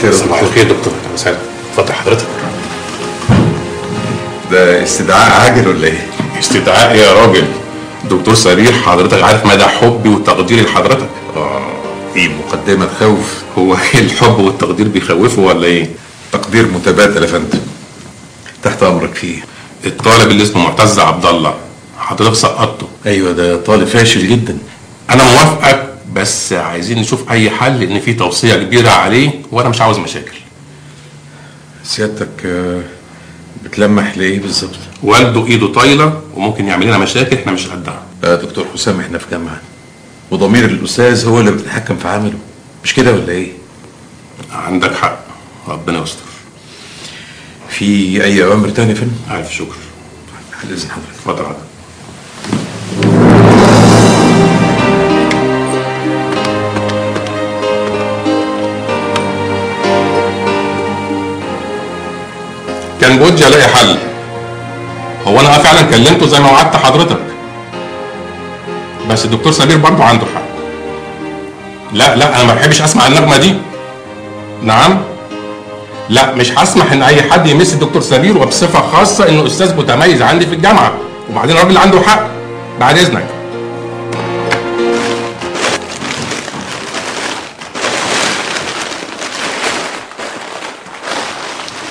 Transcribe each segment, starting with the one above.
الخير. صباح الخير دكتور. اهلا وسهلا، اتفضل حضرتك. ده استدعاء عاجل ولا ايه؟ استدعاء يا راجل؟ دكتور سرير حضرتك عارف مدى حبي وتقديري لحضرتك. في مقدمه تخوف. هو الحب والتقدير بيخوفوا ولا ايه؟ تقدير متبادل يا فندم، تحت امرك. فيه الطالب اللي اسمه معتز عبد الله، حضرتك سقطته. ايوه ده طالب فاشل جدا. انا موافقك، بس عايزين نشوف اي حل لان في توصية كبيرة عليه وانا مش عاوز مشاكل. سيادتك بتلمح لايه بالظبط؟ والده ايده طايله وممكن يعمل لنا مشاكل احنا مش قدها. لا يا دكتور حسام، احنا في جامعه وضمير الاستاذ هو اللي بيتحكم في عمله، مش كده ولا ايه؟ عندك حق، ربنا يستر. في اي اوامر تانية يا فندم؟ الف شكر. على اذن حضرتك. اتفضل حضرتك. كان بودي الاقي حل. هو انا فعلا كلمته زي ما وعدت حضرتك، بس الدكتور سمير برضه عنده حق. لا لا، انا ما بحبش اسمع النغمة دي. نعم؟ لا، مش هسمح ان اي حد يمس الدكتور سمير، وبصفه خاصة انه استاذ متميز عندي في الجامعة، وبعدين الراجل عنده حق. بعد اذنك.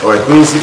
اوعى تكون نسيت